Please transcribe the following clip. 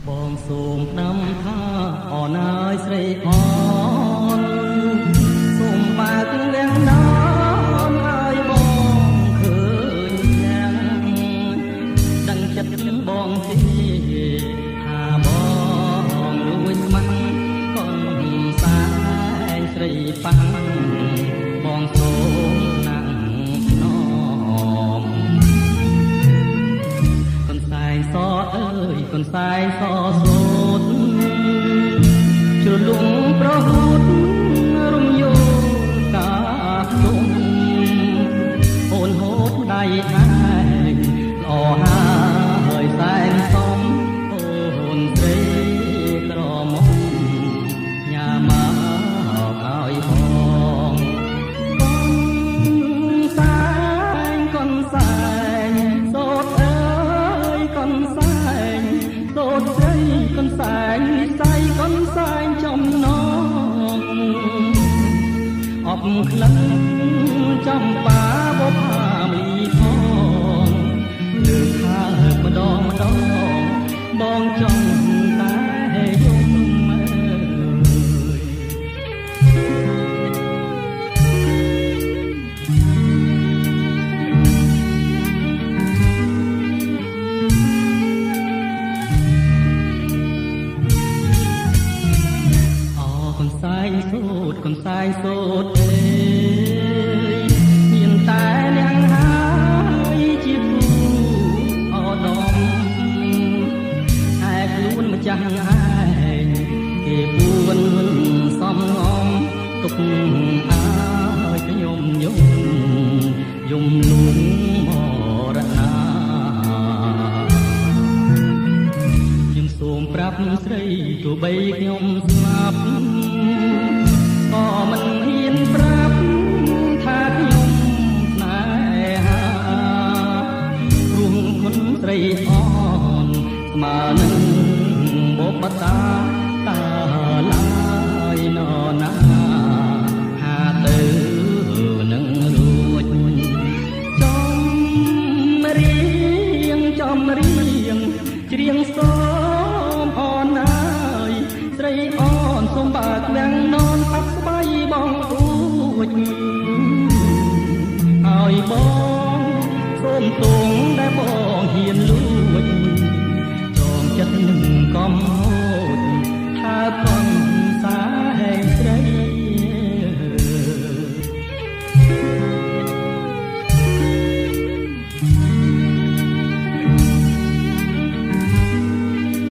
បងសូមផ្ដាំថាអនើយស្រីអនសូមបើកលះណនឲ្យបងឃើញយ៉ាងដឹងចិត្តបងទេថាបងលួចស្ម័គ្រកុនសែងស្រីប៉ាំងបងសូមណាំងណមកុនសែងសអើយកុនសែងសសូត្រជ្រលងប្រហូតរំយោលកាទុំអូនហូតដៃឯងល្អហើយសែនសមអូនស្រីក្រមុំញ៉ាមកឲ្យបងកុនសែងកុនសែងសូត្រអើយកុនសែងសូត្រស្រីកុនសែងនិស័យកុនសែងចំណងអបក្លិនចំប៉ាបុផាមលីផងលើកហើកម្ដងម្ដងបងចង់តែយំអើយ អកុនសែងសូត្រកុនសែងសូត្រអើយមានតែអ្នកហើយជាគូអដមឯខ្លួនម្ចាស់ឯងគេពួនសំងំទុកឲ្យខ្ញុំយំយំលួងមរណា ខ្ញុំសូមប្រាប់ស្រីទោះបីខ្ញុំស្លាប់ក៏មិនហ៊ានប្រាប់ថាខ្ញុំស្នេហាព្រោះគុណស្រីអនស្មើនឹងបុបតាតាឡាយណណាហាទៅនឹងរួចចំរៀងចំរៀងច្រៀងសូមអនហើយស្រីអនសូមបើកវាំងននប៉ាប់ស្បៃបងអួចឲ្យបងសូមទងដែលបងហ៊ានលួចចងចិត្តកំហូចថាកុន